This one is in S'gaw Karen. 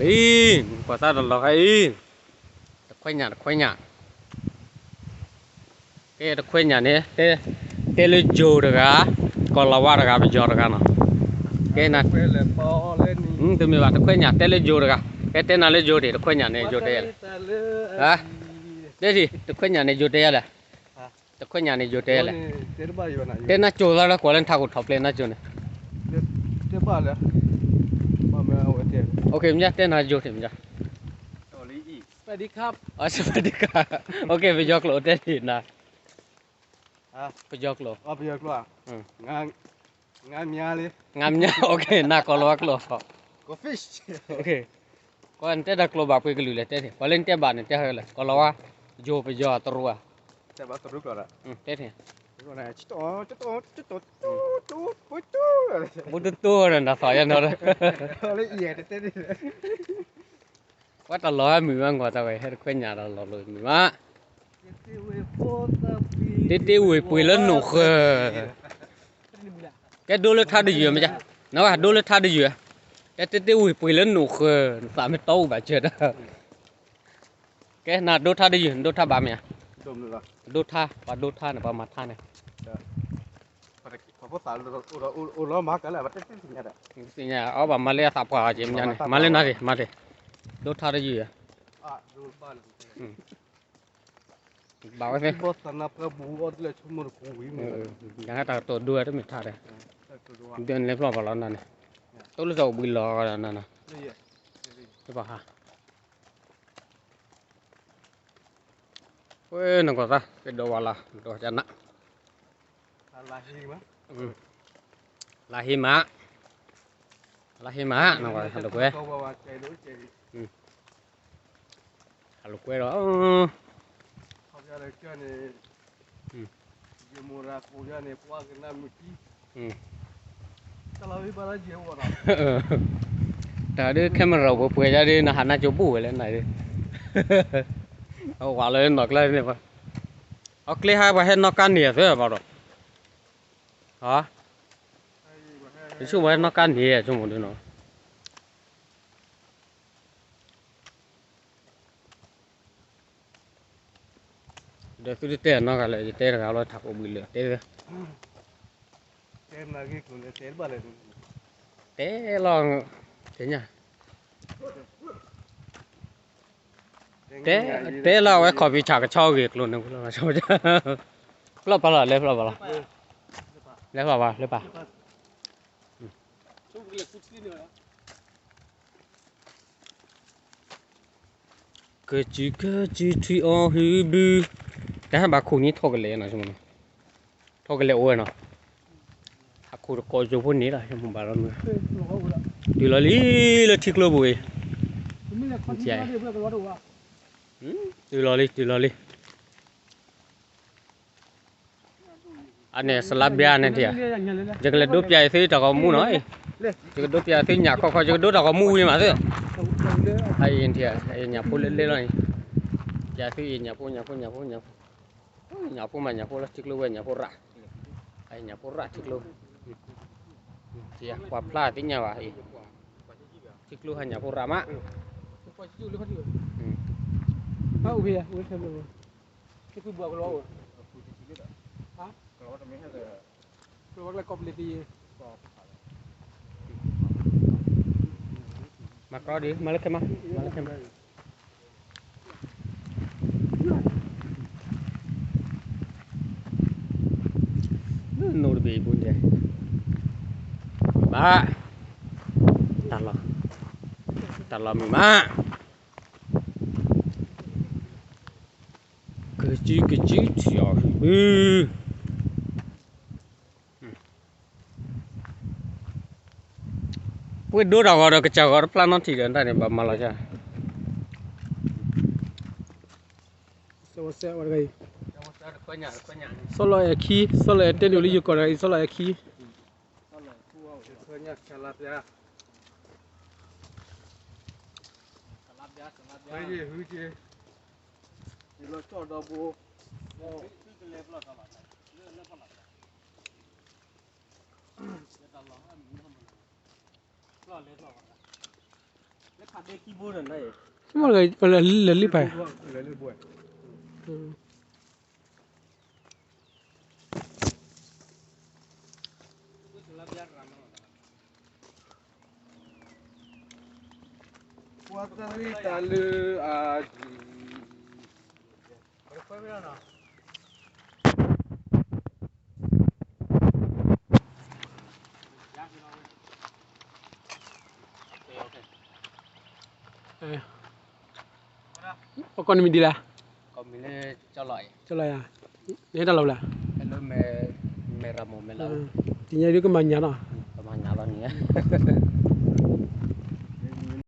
အံၤ ကွၢ်သးတလီၤခါအံၤ, တခွဲညၣ် တခွဲညၣ်, ကဲတခွဲညၣ်န့ၣ် တဲလၢယိၤတဂၤ, ကီၤလၤဝါတဂၤ ပယီၤတဂၤနီၤ, ကဲနၤ, တမ့ၢ်ဘၣ် တခွဲညၣ် တဲလၢယိၤတဂၤ, ကဲတဲနၤလၢယိၤဒံး တခွဲညၣ်န့ၣ် ယိၤတဲယဲလဲၣ်, တဲဒံး တခွဲညၣ်န့ၣ် ယိၤတဲယဲလဲၣ်, တခွဲညၣ်န့ၣ် ယိၤတဲယဲလဲၣ်, တဲနၤကၠိၤသးလၢကွၢ်လၢနထးခိၣ်ထီၣ်ပျဲနၤကၠိၤန့ၣ်, တဲဘၣ်လၢ မ့ၢ်တဲနၤယိၤထံၣ်မ့ၢ်, ပယီၤကျိာ်တဲဒံးနၤ, ပယီၤကျိာ်, ငါးမျောက်, နၤကီၤလၤဝါကျိာ်, ကွၢ်နတဲတၢ်ကျိာ်ဘၣ်ပှ့ၤကလုာ်လဲၣ် တဲထံၣ် ပှၤလၢနတဲဘၣ်န့ၣ် တဲဟဲလဲၣ် ကီၤလၤဝါ, ယိၤပယီၤတရူးဧါ, တဲထံၣ်, ဘူတူတူဒီး နသီၣ်ယဲနီၤဒီး ပှၤတလီၤဟဲမုာ်မး ကွၢ်တၢ်ဝဲ ဟဲတခွဲညၣ်ဒီးလီၤလိာ်မုာ်မး, တ့တ့ဝ့ၢ်ပှ့ၤလၢနိၣ်ဃၢၤ, ကဲဒိလၢထါတယုၢ်မ့ၢ်, နဝဲဒိလၢထါတယုၢ်, ကဲတ့တ့ဝ့ၢ်ပှ့ၤလၢနိၣ်ဃၢၤ နသးမ့ၢ်တီအိၣ်ဘၣ်စၢၤဒီး, ကဲနၤဒိထါတယုၢ် နဒိထါဘၣ်မ့ၢ်ဧါ, ဒိထါ ပှၤဒိထါန့ၣ် ပှၤမၤထါန့ၣ် သ့ၣ်ညါ အီဘၣ်မၤလၢအသးပှၢ်အီၤက့ၤမ့ၢ်န့ၣ် မၤလၢနၤသ့ၣ် မၤသ့ၣ် ဒိထါတယုၢ်ဧါ, ဘၣ်ဝဲသ့ၣ်, တၢ်ကတိၤဒိဝဲတမ့ၢ်ထါဒီး, ဒ်န့ၣ်လဲၤဖျီၣ်ပှၤလီၤနၤန့ၣ်, တိၢ်လၢတၢ်အိၣ်ဘှံးလီၤနၤန့ၣ်, ပှၤဟါ ဝဲနကွၢ်သး ကဲဒိးဝဲလီၤ ဒိးကနၣ်, လါဟ့မး, လါဟ့မး, နကွၢ် ဟးလိာ်ကွဲ, ဟးလိာ်ကွဲဒီး တၢ်ဒ် camera ပှဲၤပှဲၤယါဒ် နဟးနါကၠိဘူၣ်ဝဲလဲၣ်နၤဒ်, အဝဲလၢနီၢ်ကျါန့ၣ်, အကျဲဟးပှၤဟဲနီၢ်ကါန့ၣ်အသၢဘၣ်ဒီး, ယဆိပှၤဟဲနီၢ်ကါန့ၣ်ဆိကမိၣ်ဒ်နီၤ ဒီးသုတတဲအနီၢ်ဂၤလၢ ယတဲတဂၤလီၤ ထးခိၣ်ဘှံးလၢာ်တဲဝဲ, တဲလီၤ, တဲညါ, တဲလီၤအဝဲ computer ကဆီဂ့ၤကျိၤန့ၣ်, ဖျီၣ်ပာ်လီၤ လဲၤဖျီၣ်ပာ်လီၤ, လဲၤဖျီၣ်ပာ်လၢပာ် ကစုကစုထွံၣ်အီၣ်ဟုဘု, တၢ်ဟဲဘၣ်ခိၣ်န့ၣ်ထီၣ်ကလဲာ်နီၤ, ထီၣ်ကလဲာ်အိၣ်ဝဲနီၤ, ဟးခိၣ်တကိးစိဖိန့ၣ်လီၤ, မ့ၢ်ဘၣ်လီၤမုၢ်, တုၤလီၤလံလၢထံကျိပူၤအံၤ, တုၤလီၤလံ တုၤလီၤလံ အန့ၣ် စလါဘျါန့ၣ်ထံၣ်ဧါ, ယကလဲၤဒိပျးအံၤသုတၢ်ဂီၤမူနီၤ, ယကဒိပျးသုညၣ်ခီခီ ယကဒိတၢ်ဂီၤမူဝံၤမးသု, အအံၤထံၣ်ဧါ အညၣ်ဖိလၢလဲလီၤန့ၣ်, ပျးသုအံၤညၣ်ဖိ ညၣ်ဖိ ညၣ်ဖိ ညၣ်ဖိ, ညၣ်ဖိမးညၣ်ဖိလီၤ ထံကျိဝဲညၣ်ဖိရၣ်, အညၣ်ဖိရၣ်ထံကျိ, ပှၤဖျါသ့ၣ်ညါဘၣ်အံၤ, ထံကျိဟးညၣ်ဖိရၣ်မး, မၤကီဒံး မၤလၢခဲမး မၤလၢခဲမး, နိၣ်တဘ့ၣ်အံၤပူၤန့ၣ်, မုာ်မး, တၢ်လီၤ, တၢ်လီၤမုာ်မး, ကစုကစုထံၣ်အီၣ်ဟုဘု ပှ့ၤဒိတၢ်ဂီၤဒီး ကစၢ်ဂီၤတဖျါနီထံၣ်ဒီး တၢ်န့ၣ်ဘၣ်မၤလီၤစၢ်, စီၤလီၤအဲၣ်ခံ, စီၤလီၤအဲၣ်တဲဒိၣ်လံယကီၢ်တဂၤအံၤ စီၤလီၤအဲၣ်ခံ, လၢ မ့ၢ်လၢလံၣ်ဖဲ ပှၤတၢ်ရ့တၢ်လၢအ အကိးနမံၤဒ်လဲၣ်, ကၠီလီၤယၤ, နဟဲတၢ်လီၤဘၣ်လဲၣ်, တနံၤအံၤဒုးကမၤညၣ်နီၤ, ကမၤညၣ်လီၤန့ၣ်